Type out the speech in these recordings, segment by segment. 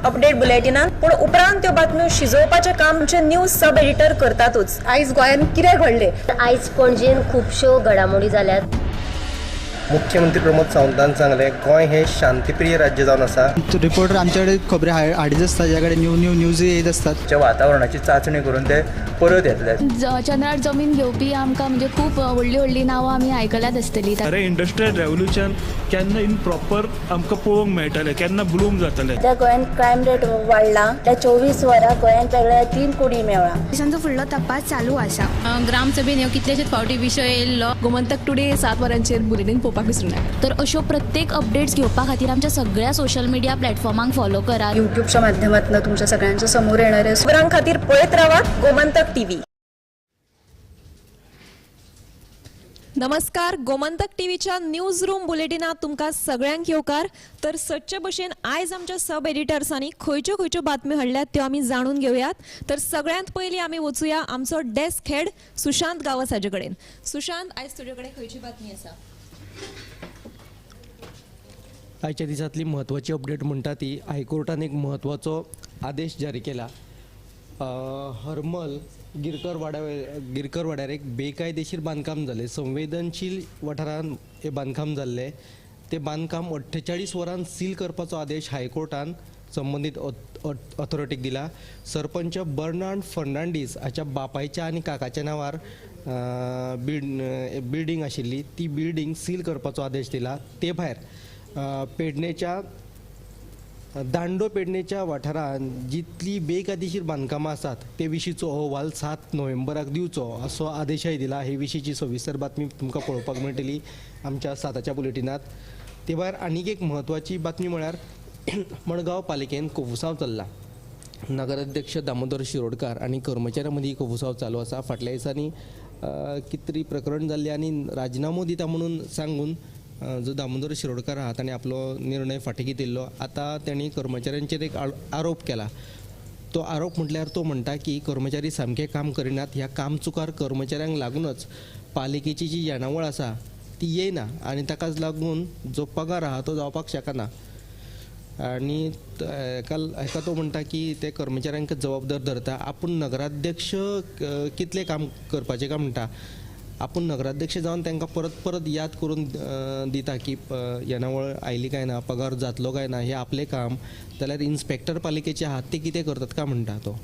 Update बुलेटिनान, पूण उपरांत त्यो बातम्यो शिजोवपाचें काम आमचे न्यूज सब एडिटर करतातूच. आयज गोंयांत कितें घडलें, आयज पणजेन खुबश्यो घडामोडी जाल्यात. मुख्यमंत्री प्रमोद सावंतान सांगलें, गोंय हें शांतीप्रिय राज्य जावन आसा. रिपोर्टर आमचे कडेन खबरी हाडीत आसता, ज्या कडेन न्यू न्यू न्यूज येत आसतात. वातावरणाची चांचणी करून ते परत येतले. चंद्रार जमीन घेवपी आमकां म्हणजे खूब व्हडली व्हडली नांवां आमी आयकल्यात आसतली. अरे इंडस्ट्रियल रेव्होल्युशन केन्ना इन प्रॉपर आमकां पळोवंक मेळटलें, केन्ना ब्लूम जातलें. त्या गोंयांत क्रायम रेट वाडला, त्या 24 वरां गोंयांत वेगळ्या 3 कोटी मेळ्ळा. तांचो फुडलो तपास चालू आसा. ग्रामसभेन ह्यो कितलेशेच फावटी विशय येयल्लो. गोमंतक टुडे 7 वरांचेर बुलेटीन पळोवपाक विसरूं नाका. तर अश्यो प्रत्येक अपडेट्स घेवपा खातीर आमच्या सगळ्या सोशल मिडिया प्लॅटफॉर्मांक फॉलो करात. युट्यूबच्या माध्यमातून तुमच्या सगळ्यांच्या समोर येणार आहे. खबरां खातीर पळयत रावात गोमंतक टीव्ही. नमस्कार, गोमंतक टीव्हीच्या न्यूज रूम बुलेटिनात तुमकां सगळ्यांक येवकार. तर सदचे भशेन आयज आमच्या सब एडिटर्सांनी खंयच्यो खंयच्यो बातम्यो हाडल्यात त्यो आमी जाणून घेवयात. तर सगळ्यांत पयलीं आमी वचुया आमचो डेस्क हेड सुशांत गांवस हाजे कडेन. सुशांत, आयज तुजे कडेन खंयची बातमी आसा? आयच्या दिसांतली म्हत्वाची अपडेट म्हणटा ती हायकोर्टान एक म्हत्वाचो आदेश जारी केला. हरमल गिरकर वाड्यार एक बेकायदेशीर बांदकाम जालें. संवेदनशील वाठारान हें बांदकाम जाल्लें. तें बांदकाम 48 वरां सील करपाचो आदेश हायकोर्टान संबंदीत ऑथॉरिटीक दिला. सरपंच बर्नार्ड फर्नांडीस हाच्या बापायच्या आनी काकाच्या नांवार बिल्डींग आशिल्ली, ती बिल्डींग सील करपाचो आदेश दिला. ते भायर पेडणेच्या दांडो पेडणेच्या वाठारांत जितली बेकायदेशीर बांदकामां आसात ते विशींचो अहवाल 7 नोव्हेंबराक दिवचो असो आदेशय दिला. हे विशींची सविस्तर बातमी तुमकां पळोवपाक मेळटली आमच्या 7च्या बुलेटिनांत. ते भायर आनीक एक म्हत्वाची बातमी म्हळ्यार मडगांव पालिकेन कोफुसांव चल्ला. नगराध्यक्ष दामोदर शिरोडकार आनी कर्मचाऱ्यां मदीं कोफुसांव चालू आसा. फाटल्या दिसांनी कितें तरी प्रकरण जाल्लें आनी राजिनामो दिता म्हणून सांगून जो दामोदर शिरोडकार आहा ताणें आपलो निर्णय फाटीं घेतिल्लो. आतां तांणी कर्मचाऱ्यांचेर एक आरोप केला. तो आरोप म्हटल्यार तो म्हणटा की कर्मचारी सामकें काम करिनात. ह्या कामचुकार कर्मचाऱ्यांक लागूनच पालिकेची जी येणावळ आसा ती येयना आनी ताकाच लागून जो पगार आहा तो जावपाक शकना. आनी हेका तो म्हणटा की ते कर्मचाऱ्यांक जबाबदार धरता. आपूण नगराध्यक्ष कितलें काम करपाचें काय म्हणटा, आपूण नगराध्यक्ष जावन तांकां परत परत याद करून दिता की येणावळ आयली काय ना, पगार जातलो काय ना, हें आपलें काम. जाल्यार इन्स्पेक्टर पालिकेचे आहात ते कितें करतात काय म्हणटा तो,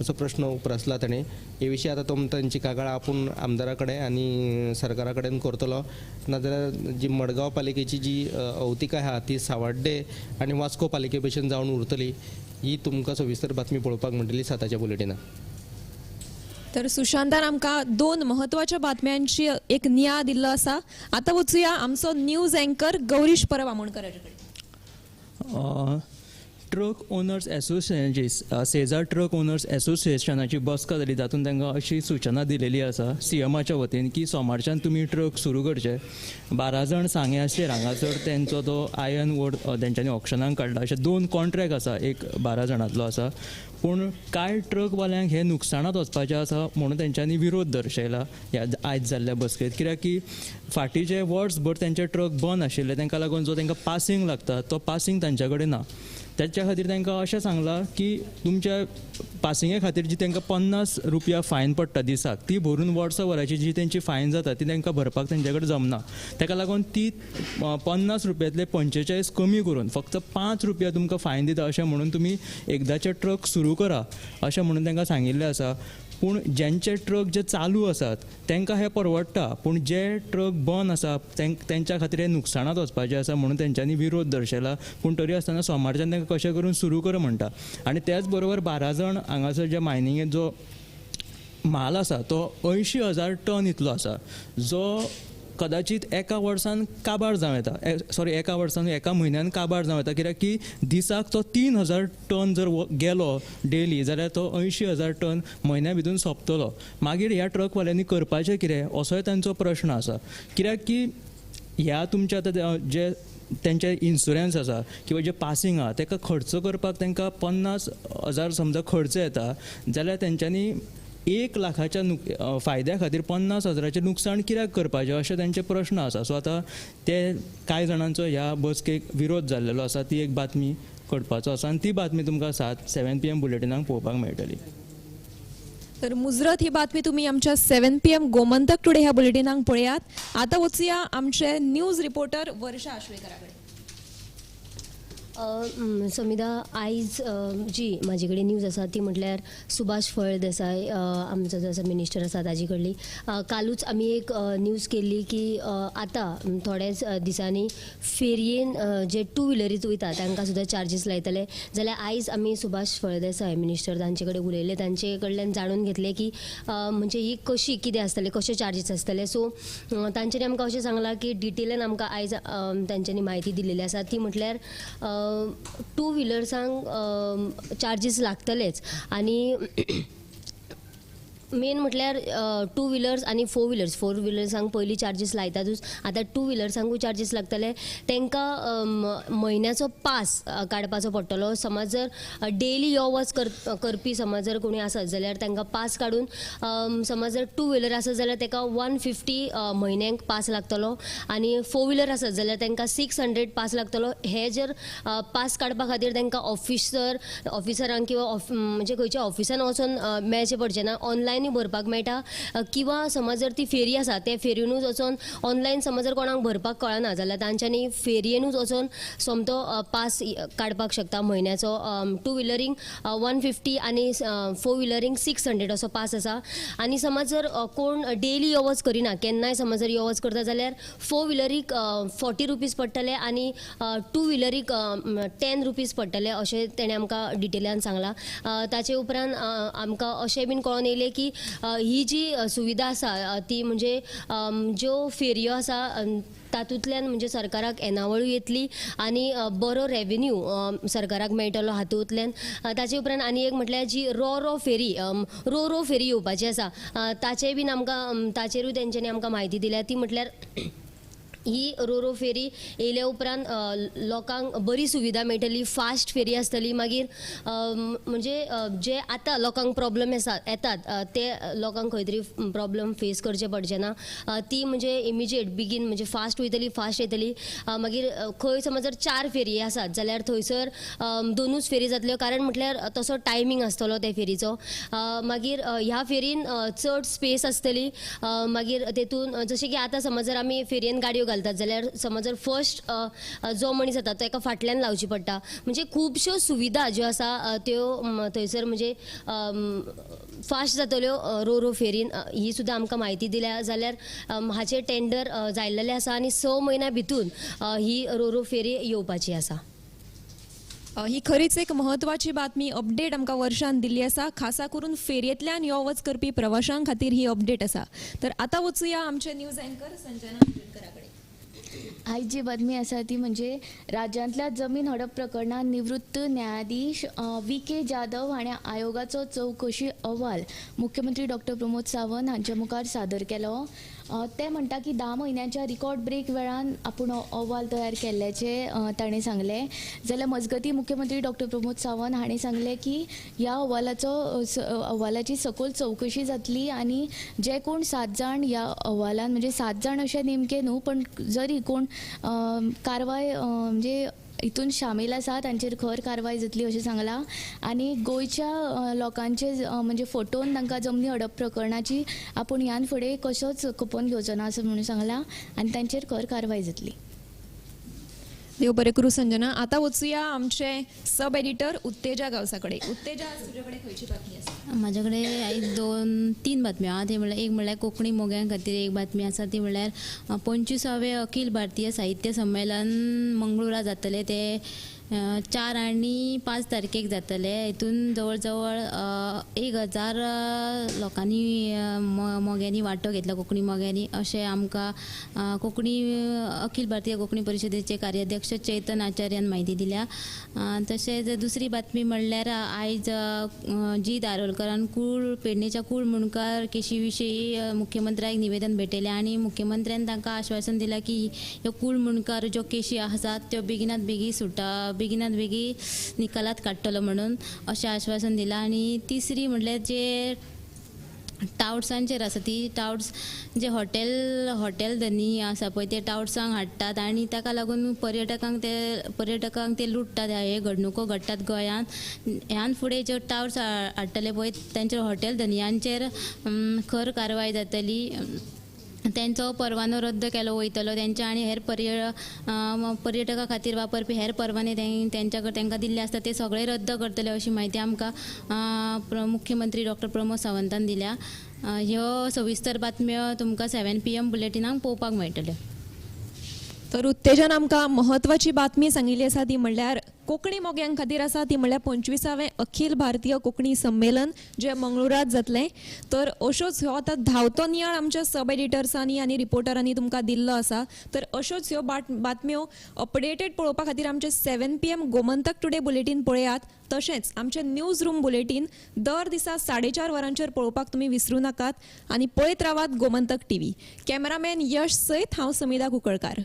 असो प्रश्न उप्रासला ताणें. हे विशीं आतां तो तांची कागाळ आपूण आमदारा कडेन आनी सरकारा कडेन करतलो. नाजाल्यार जी मडगांव पालिकेची जी अवतिकाय आहा ती सावड्डे आनी वास्को पालिके भशेन जावन उरतली. ही तुमकां सविस्तर बातमी पळोवपाक मेळटली 7च्या बुलेटिनात. तर सुशांतान आमकां 2 म्हत्वाच्या बातम्यांची एक नियाळ दिल्लो आसा. आतां वचुया आमचो न्यूज अँकर गौरीश परब आमोणकर हाजे कडेन. ट्रक ओनर्स एसोसिएशनाची सेजार ट्रक ओनर्स एसोसिएशनाची बसका जाली, तातूंत तांकां अशी सुचना दिलेली आसा सीएमाच्या वतीन की सोमारच्यान तुमी ट्रक सुरू करचे. 12 जाण सांगें आसचेर हांगासर तेंचो तो आयर्न वोड तेंच्यांनी ऑक्शनाक काडला. अशे 2 कॉन्ट्रॅक्ट आसा, एक 12 जाणांतलो आसा. पूण कांय ट्रकवाल्यांक हें नुकसाणांत वचपाचें आसा म्हणून तेंच्यांनी विरोध दर्शयला ह्या आयज जाल्ल्या बसकेंत. कित्याक की फाटीं जे वर्सभर तेंचे ट्रक बंद आशिल्ले तांकां लागून जो तांकां पासिंग लागता तो पासिंग तांच्या कडेन ना. तेच्या खातीर तांकां अशें सांगलां की तुमच्या पासिंगे खातीर जी तांकां 50 रुपया फायन पडटा दिसाक ती भरून वर्सभराची जी तेंची फायन जाता ती तांकां भरपाक तेंच्या कडेन जमना. ताका लागून ती 50 रुपयांतले 45 कमी करून फक्त 5 रुपया तुमकां फायन दिता अशें म्हणून तुमी एकदाचे ट्रक सुरू करा अशें म्हणून तांकां सांगिल्लें आसा. पूण ज्यांचे ट्रक जे चालू आसात तांकां हें परवडटा, पूण जे ट्रक बंद आसा तेंच्या खातीर हें नुकसाणांत वचपाचें आसा म्हणून तेंच्यांनी विरोध दर्शयला. पूण तरी आसतना सोमारच्यान तांकां कशें करून सुरू कर म्हणटा. आनी त्याच बरोबर 12 जाण हांगासर जे मायनिंगेंत जो म्हाल आसा तो 80,000 टन इतलो आसा, जो कदाचित एका वर्सान काबार जावं येता, सॉरी एका वर्सान एका म्हयन्यान काबार जावं येता. कित्याक की दिसाक तो 3,000 टन जर गेलो डेली जाल्यार तो 80,000 टन म्हयन्या भितून सोंपतलो. मागीर ह्या ट्रकवाल्यांनी करपाचें कितें असोय तांचो प्रश्न आसा. कित्याक की ह्या तुमच्या आतां जे तेंचे इन्शुरन्स आसा किंवा जे पासिंग आहा तेका खर्च करपाक तांकां 50,000 समजा खर्च येता जाल्यार तेंच्यांनी 1 लाखाच्या फायद्या खातीर 50,000 नुकसान कित्याक करपाचें अशें तेंचे प्रश्न आसा. सो आतां ते कांय जाणांचो ह्या बसकेक विरोध जाल्लेलो आसा. ती एक बातमी घडपाचो आसा आनी ती बातमी तुमकां 7 PM बुलेटिनाक पळोवपाक मेळटली. तर मुजरत ही बातमी तुमी आमच्या 7 PM Gomantak today ह्या बुलेटिनाक पळयात. आतां वचुया आमचे न्यूज रिपोर्टर वर्षा आश्वेकरा कडेन. समिधा, आयज जी म्हाजे कडेन न्यूज आसा ती म्हटल्यार सुभाष फळदेसाय आमचो जो आसा मिनिस्टर आसा ताजे कडली. कालूच आमी एक न्यूज केल्ली की आतां थोड्याच दिसांनी फेरयेन जे टू व्हिलरीत वयता तांकां सुद्दां चार्जीस लायतले. जाल्यार आयज आमी सुभाष फळदेसाय मिनिस्टर तांचे कडेन उलयले, तांचे कडल्यान जाणून घेतलें की म्हणजे ही कशी कितें आसतलें, कशे चार्जीस आसतले. सो तांच्यांनी आमकां अशें सांगलां की डिटेलान आमकां आयज तांच्यांनी म्हायती दिलेली आसा ती म्हटल्यार टू व्हिलर्सांक चार्जीस लागतलेच आनी मेन म्हटल्यार टू व्हिलर्स आनी फोर व्हिलर्स, फोर व्हिलर्सांक पयलीं चार्जीस लायतातूच, आतां टू व्हिलर्सांकूय चार्जीस लागतले. तांकां म्हयन्याचो पास काडपाचो पडटलो. समज जर डेली यो वच करपी समज जर कोणी आसत जाल्यार तांकां पास काडून समज जर टू व्हिलर आसत जाल्यार ताका 150 म्हयन्याक पास लागतलो आनी फोर व्हिलर आसत जाल्यार तांकां 600 पास लागतलो. हे जर पास काडपा खातीर तांकां ऑफिसरांक किंवा म्हणजे खंयच्या ऑफिसान वचोन मेळचें पडचें ना, ऑनलायन भरपाक मेळटा किंवा समज जर ती फेरी आसा ते फेरयेनूच वचोन ऑनलायन समज जर कोणाक भरपाक कळना जाल्यार तांच्यांनी फेरयेनूच वचोन सोमतो पास काडपाक शकता म्हयन्याचो. टू व्हिलरींक 150 आनी फोर व्हिलरींक 600 असो पास आसा. आनी समज जर कोण डेली यो वच करिना, केन्नाय समज जर यो वच करता जाल्यार फोर व्हिलरीक 40 रुपीज पडटले आनी टू व्हिलरीक 10 रुपीज पडटले अशें तेणें आमकां डिटेलान सांगलां. ताचे उपरांत आमकां अशें बीन कळोन येयलें की ही जी सुविधा आसा ती म्हणजे ज्यो फेरयो आसा तातूंतल्यान म्हणजे सरकाराक येणावळूय येतली आनी बरो रेवेन्यू सरकाराक मेळटलो हातूंतल्यान. ताचे उपरांत आनी एक म्हटल्यार जी रो रो फेरी रो रो फेरी येवपाची आसा ताचेय बीन आमकां ताचेरूय तेंच्यांनी आमकां म्हायती दिल्या. ती म्हटल्यार ही रो रो फेरी येयल्या उपरांत लोकांक बरी सुविधा मेळटली, फास्ट फेरी आसतली. मागीर म्हणजे जे आतां लोकांक प्रॉब्लम येतात ते लोकांक खंय तरी प्रॉब्लम फेस करचे पडचे ना, ती म्हणजे इमिजिएट बेगीन म्हणजे फास्ट वयतली, फास्ट येतली. मागीर खंय समज जर 4 फेरी आसात जाल्यार थंयसर 2च फेरी जातल्यो, कारण म्हटल्यार तसो टायमींग आसतलो त्या फेरीचो. मागीर ह्या फेरीन चड स्पेस आसतली. मागीर तेतून जशें की आतां समज जर आमी फेरयेन गाडयो घालतात जाल्यार समज जर फर्स्ट जो मनीस येता तो एका फाटल्यान लावची पडटा. म्हणजे खुबश्यो सुविधा ज्यो आसा त्यो थंयसर म्हणजे फास्ट जातल्यो रो रो फेरीन. ही सुद्दां आमकां म्हायती दिल्या. जाल्यार हाचे टेंडर जायिल्लें आसा आनी 6 म्हयन्या भितून ही रो रो फेरी येवपाची आसा. ही खरीच एक महत्वाची बातमी अपडेट आमकां वर्षान दिल्ली आसा. खासा करून फेरयेंतल्यान यो वच करपी प्रवाशां खातीर ही अपडेट आसा. तर आतां वचुया आमचे न्यूज अँकर संजना आंबेडकरा कडेन. आयज जी बातमी आसा ती म्हणजे राज्यांतल्या जमीन हडप प्रकरणांत निवृत्त न्यायाधीश V.K. Jadhav हाणें आयोगाचो चवकशी अहवाल मुख्यमंत्री डॉक्टर प्रमोद सावंत हांचे मुखार सादर केलो. ते म्हणटा की 10 म्हयन्यांच्या रिकॉर्ड ब्रेक वेळान आपूण अहवाल तयार केल्ल्याचें ताणें सांगलें. जाल्यार मजगतीं मुख्यमंत्री डॉक्टर प्रमोद सावंत हाणें सांगलें की ह्या अहवालाची सखोल चवकशी जातली आनी जे कोण 7 जाण ह्या अहवालान म्हणजे 7 जाण अशें नेमकें न्हू पण जरी कोण कारवाय म्हणजे हितून शामील आसा तांचेर खर कारवाय जातली अशें सांगलां. आनी गोंयच्या लोकांचे म्हणजे फटोवन तांकां जमनी हडप प्रकरणाची आपूण ह्यान फुडें कसोच खपोवन घेवचो ना असो म्हणून सांगलां आनी तांचेर खर कारवाय जातली. देव बरें करूं संजना. आतां वचुया आमचे सब एडिटर उत्तेजा गांवसा कडेन. उत्तेजा, तुजे कडेन खंयची बातमी आसा? म्हाजे कडेन आयज 2-3 बातम्यो आहा. ते म्हणल्यार एक म्हणल्यार कोंकणी मोग्यां खातीर एक बातमी आसा ती म्हणल्यार 25वें अखिल भारतीय साहित्य संमेलन मंगळुरा जातलें. ते 4 आनी 5 तारखेक जातले. हितून जवळ जवळ 1000 लोकांनी मोग्यांनी वांटो घेतला, कोंकणी मोग्यांनी, अशें आमकां कोंकणी अखिल भारतीय कोंकणी परिशदेचे कार्याध्यक्ष चेतन आचार्यान म्हायती दिल्या. तशेंच दुसरी बातमी म्हणल्यार आयज जी दारोलकरान कूळ पेडणेच्या कूळ मुणकार केशी विशीं मुख्यमंत्र्याक निवेदन भेटयलें आनी मुख्यमंत्र्यान तांकां आश्वासन दिलां की ह्यो कूळ मुणकार ज्यो केशी आसात त्यो बेगिनात बेगीन सुटा, बेगिनात बेगी निकालात काडटलो म्हणून अशें आश्वासन दिलां. आनी तिसरी म्हणल्यार जे टावट्सांचेर आसा ती टावट्स जे हॉटेल धनी आसा पळय ते टावट्सांक हाडटात आनी ताका लागून पर्यटकांक ते लुट्टात. हे घडणुको घडटात गोंयांत. ह्यान फुडें ज्यो टावट्स हाडटले पळय तांचेर हॉटेल धनयांचेर खर कारवाय जातली. तेंचो परवानो रद्द केलो वयतलो. तेंच्या आनी हेर पर्यटका खातीर वापरपी हेर परवाने तेंच्या तांकां दिल्ले आसता ते सगळे रद्द करतले अशी म्हायती आमकां मुख्यमंत्री डॉक्टर प्रमोद सावंतान दिल्या. ह्यो सविस्तर बातम्यो तुमकां 7 PM बुलेटिनाक पळोवपाक मेळटल्यो. तर उत्तेजन आमकां म्हत्वाची बातमी सांगिल्ली आसा ती म्हणल्यार कोंकणी मोग्यां खातीर आसा ती म्हणल्यार 25वें अखिल भारतीय कोंकणी संमेलन जें मंगळुरांत जातलें. तर अश्योच ह्यो आतां धांवतो नियाळ आमच्या सब एडिटर्सांनी आनी रिपोर्टरांनी तुमकां दिल्लो आसा. तर अश्योच ह्यो बातम्यो अपडेटेड पळोवपा खातीर आमचें 7 PM Gomantak today bulletin पळयात. तशेंच आमचें न्यूज रूम बुलेटीन दर दिसा 4:30 वरांचेर पळोवपाक तुमी विसरूं नाकात आनी पळयत रावात गोमंतक टीव्ही. कॅमेरामॅन यश सयत हांव समिधा कुंकळकार.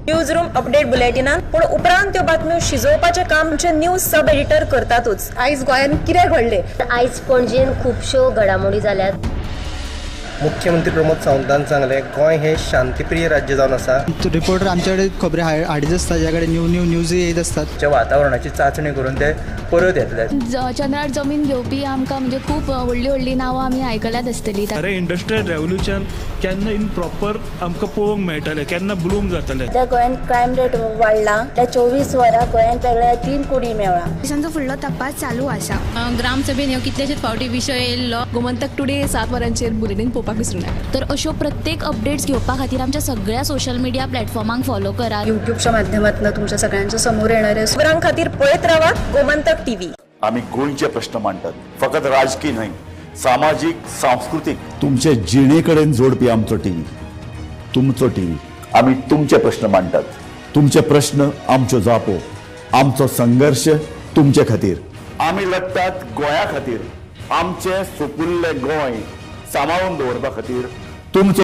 न्यूज रूम अपडेट बुलेटिनान पूण उपरांत त्यो बातम्यो शिजोवपाचें काम आमचे न्यूज सब एडिटर करतातूच. आयज गोंयांत कितें घडलें? आयज पणजेन खुबश्यो घडामोडी जाल्यात. मुख्यमंत्री प्रमोद सावंतान सांगलें गोंय हें शांतीप्रिय राज्य जावन आसा. रिपोर्टर आमचे कडेन खबरी हाडीत आसता, ज्या कडेन न्यू न्यू न्यूज येत आसतात. वातावरणाची चांचणी करून ते परत येतले. चंद्रार जमीन घेवपी आमकां म्हणजे खूब व्हडली व्हडली नांवां आमी आयकल्यात आसतली. अरे इंडस्ट्रियल रेव्होल्युशन केन्ना इन प्रॉपर आमकां पळोवंक मेळटलें, केन्ना ब्लूम जातलें. सध्या गोंयांत क्रायम रेट वाडला. त्या 24 वरां गोंयांत वेगळ्या 3 कुडी मेळ्ळा. पोलिसांचो फुडलो तपास चालू आसा. ग्रामसभेन ह्यो कितलेशेच फावटी विशय येयल्लो. गोमंतक टुडे 7 वरांचेर बुलेटीन पळोवपाक विसरूं नाका. तर अश्यो प्रत्येक अपडेट्स घेवपा खातीर आमच्या सगळ्या सोशल मिडिया प्लॅटफॉर्मांक फॉलो करात. युट्यूबच्या माध्यमातून तुमच्या सगळ्यांच्या समोर येणारे खबरां खातीर पळयत रावात गोमंतक टीव्ही. आमी गोंयचे प्रश्न मांडटात, फकत राजकीय न्हय, सामाजीक, सांस्कृतीक, तुमचे जिणे कडेन जोडपी आमचो टीव्ही, तुमचो टीव्ही. आमी तुमचे प्रश्न मांडटात, तुमचे प्रश्न आमच्यो जापो, आमचो संघर्श तुमचे खातीर. आमी लढटात गोंया खातीर, आमचें सुपुल्लें गोंय सांबाळून दवरपा खातीर. तुमचो